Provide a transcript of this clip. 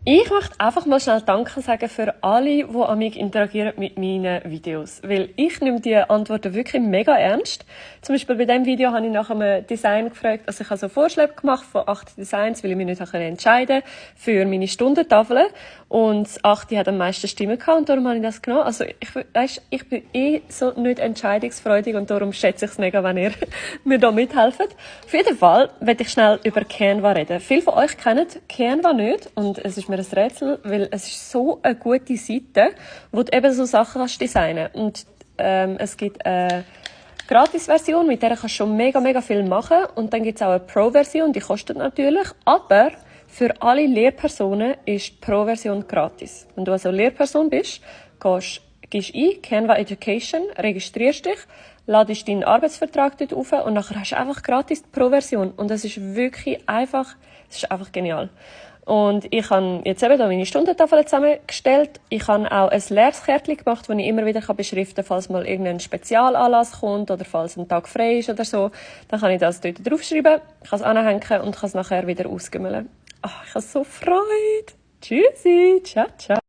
Ich möchte einfach mal schnell Danke sagen für alle, die an mich interagieren mit meinen Videos. Weil ich nehme die Antworten wirklich mega ernst. Zum Beispiel bei diesem Video habe ich nach einem Design gefragt. Also ich habe so Vorschläge gemacht von 8 Designs, weil ich mich nicht entscheiden konnte für meine Stundentafel. Und das 8 hat am meisten Stimmen gehabt und darum habe ich das genommen. Also ich bin so nicht entscheidungsfreudig und darum schätze ich es mega, wenn ihr mir da mithelft. Auf jeden Fall werde ich schnell über Canva reden. Viele von euch kennen Canva nicht und es ist mir ein Rätsel, weil es ist so eine gute Seite, wo du eben so Sachen kannst designen. Und es gibt eine Gratis-Version, mit der kannst du schon mega viel machen. Und dann gibt es auch eine Pro-Version, die kostet natürlich, aber für alle Lehrpersonen ist die Pro-Version gratis. Wenn du also Lehrperson bist, gehst ein, Canva Education, registrierst dich, ladest deinen Arbeitsvertrag dort auf und nachher hast du einfach gratis die Pro-Version. Und es ist wirklich einfach, es ist einfach genial. Und ich habe jetzt eben da meine Stundentafel zusammengestellt. Ich habe auch ein leeres Kärtchen gemacht, das ich immer wieder beschriften kann, falls mal irgendein Spezialanlass kommt oder falls ein Tag frei ist oder so. Dann kann ich das dort draufschreiben, kann es anhängen und kann es nachher wieder ausgümmeln. Ich habe so Freude. Tschüssi, ciao, ciao.